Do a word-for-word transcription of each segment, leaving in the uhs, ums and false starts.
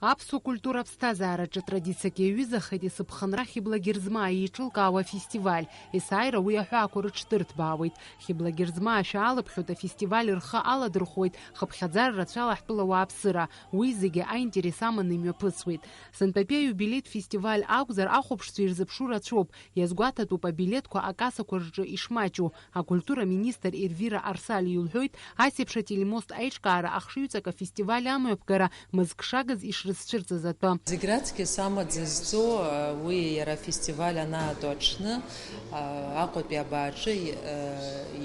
Аԥсуа культура аԥсҭазаараҿы традициак иаҩызахеит есыԥхынра Хьыбла Герзмаа еиҿылкаауа афестиваль. Есааира уи аҳәаақәа рыҽдырҭбаауеит. Хьыбла Герзмаа шәаалыԥхьоит, афестиваль рхы аладырхәуеит хыԥхьаӡара рацәала ҳтәыла ауааԥсыра. Уи зегьы аинтерес аманы имҩаԥысуеит. Сынтәатәи аиубилеитә фестиваль акәзар, ахәаԥшцәа ирзыԥшу рацәоуп. Иазгәаҭатәуп абилеҭқәа акассақәа рҿы ишмаҷу. Акультура министр Ервира Арсалиа илҳәоит, ас еиԥш ателемост аиҿкаара ахшыҩҵак афестиваль амҩаԥгара мызкшагаз ишрызцәырҵыз атәы. Зегь раҵкыс амаӡа зҵоу, уи иара афестиваль анаатәо аҽны, Аҟәатәи абааҿы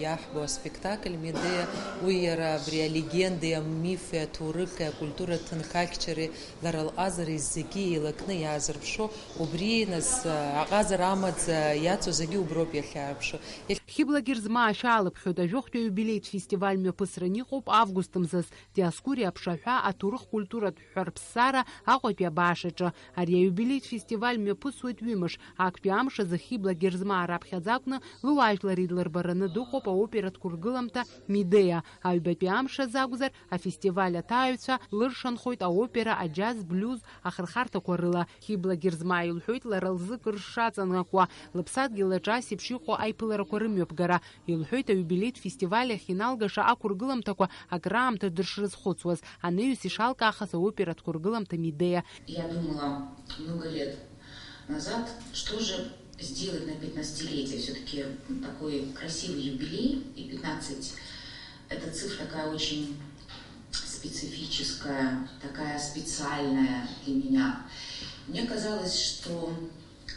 иаҳбо аспектакль Медеиа, уи иара абри алегендеи, амифи, аҭоурыхи, акультура ҭынхахьчареи, лара лҟазареи зегьы еилакны иаазырԥшуа, убри, нас, аҟазара амаӡа иацу зегьы уброуп иахьаарԥшу. Хьыбла Герзмаа шәаалыԥхьоит, ажәохәтәи аиубилеитә фестиваль мҩаԥысран иҟоуп август мзазы. Диоскуриа аԥшаҳәа аҭоурых-культуратә ҳәарԥсара Аҟәатәи абаашаҿы. Ари аиубилеитә фестиваль мҩаԥысуеит ҩымш. Актәи амш азы Хьыбла Герзмаа раԥхьаӡа акәны лыуаажәлар идлырбараны дыҟоуп аоператә қәыргыламҭа Медеиа. Аҩбатәи амш азы акәзар, афестиваль аҭааҩцәа лыршанхоит аопера, аџьаз, блиуз ахырхарҭақәа рыла. Хьыбла Герзмаа илҳәоит лара лзы кыр шаҵанакуа, лыԥсадгьыл аҿы ас еиԥш иҟоу аиԥыларақәа рымҩаԥгара. Илҳәоит аиубилеитә фестиваль ахь иналгаша ақәыргыламҭақәа акраамҭа дышрызхәыцуаз, анаҩс ишалкаахаз аоператә қәыргыламҭа Медеиа. Я думала много лет назад, что же сделать на пятнадцатилетие, всё-таки такой красивый юбилей, и пятнадцать — это цифра такая очень специфическая, такая специальная для меня. Мне казалось, что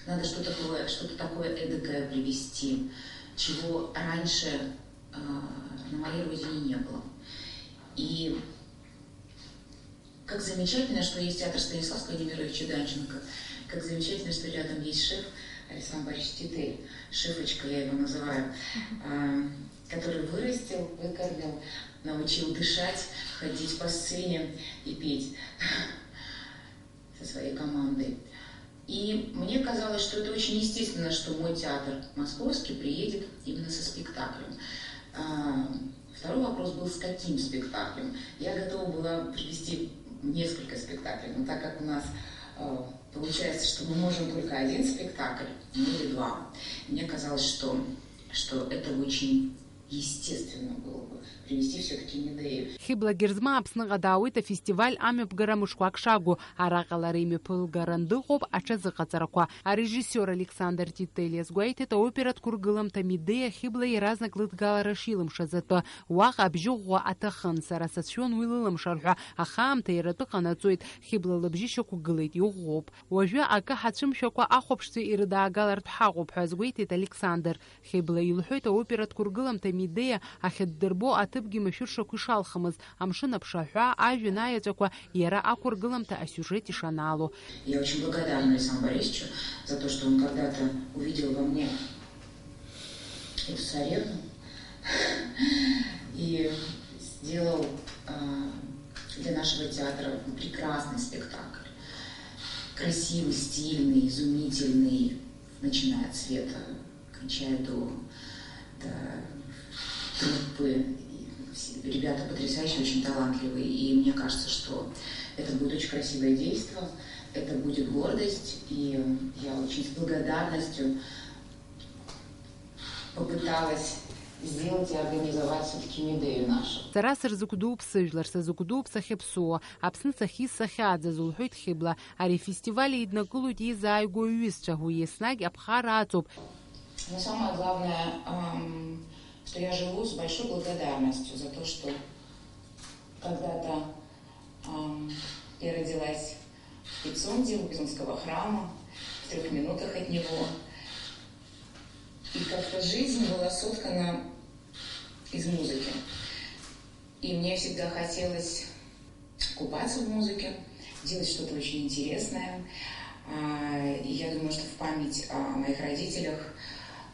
надо что такое, что-то такое эдакое привести, чего раньше, а, на моей родине не было. И как замечательно, что есть театр Станиславского Немировича Данченко, как замечательно, что рядом есть шеф Александр Борисович Титель, шефочка я его называю, а, который вырастил, выкормил, научил дышать, ходить по сцене и петь со своей командой. И мне казалось, что это очень естественно, что мой театр московский приедет именно со спектаклем. А, второй вопрос был, с каким спектаклем. Я готова была привести несколько спектаклей, но так как у нас, э, получается, что мы можем только один спектакль, ну или два, мне казалось, что, что это очень естественно было бы привести всё-таки Медею. Хьыбла Герзмаа Аԥсныҟа даауеит афестиваль амҩаԥгара мышқәак шагу. Араҟа лара имҩаԥылгаран дыҟоуп аҽазыҟаҵарақәа. Арежиссиор Александр Титель иазгәеиҭеит, аоператә қәыргыламҭа Медеиа Хьыбла иаразнак лыдгалара шилымшаз атәы. Уаҟа абжьы ӷәӷәа аҭахын, сара сацәшәон уи лылымшар ҳәа, аха аамҭа иара атәы ҟанаҵоит. Хьыбла лыбжьы шьақәгылеит, иӷәӷәоуп. Уажәы акы ҳацәымшәакәа ахәаԥшцәа ирыдаагалартә ҳаҟоуп ҳәа азгәеиҭеит Александр. Хьыбла илҳәоит, аоператә қәыргыламҭа Медеиа ахьыддырбо аҭыԥгьы машәыршақәа ишалхымыз, амшын аԥшаҳәа, ажәҩан аеҵәақәа, иара ақәыргыламҭа асиужет ишанаало. Я очень благодарна Александру Борисовичу за то, что он когда-то увидел во мне эту царевну и сделал, а, для нашего театра прекрасный спектакль. Красивый, стильный, изумительный, начиная от цвета, кончая до, до труппы. И все ребята потрясающие, очень талантливые. И мне кажется, что это будет очень красивое действо, это будет гордость. И я очень с благодарностью попыталась сделать и организовать всё-таки Медею нашу. Сара сырзыгәдууп сыжәлар, сазыгәдууп сахьыԥсуа, Аԥсны сахьиз сахьааӡаз, лҳәоит Хьыбла. Ари афестиваль еиднакылоит изааигәоу иҩызцәа, уи еснагь аԥхара аҵоуп. Но самое главное, ам, что я живу с большой благодарностью за то, что когда-то, ам, я родилась в Пицунде, у Пицунского храма, в трёх минутах от него. И как-то жизнь была соткана из музыки. И мне всегда хотелось купаться в музыке, делать что-то очень интересное. А, и я думаю, что в память о моих родителях,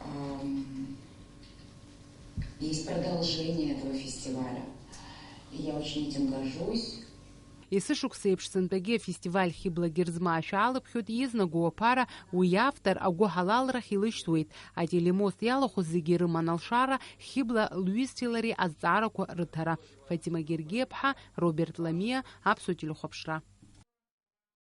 ам, есть продолжение этого фестиваля. И я очень этим горжусь. Есышықәса еиԥш сынтәагьы афестиваль Хьыбла Герзмаа шәаалыԥхьоит изнагоу аԥара уи автор агәыҳалалрахь илышьҭуеит. Ателемост иалахәыз зегьы ирыман алшара Хьыбла лҩызцәеи лареи азҵаарақәа рыҭара. Фатима Гергиаԥҳа, Роберт Ламиа, Аԥсуа телехәаԥшра.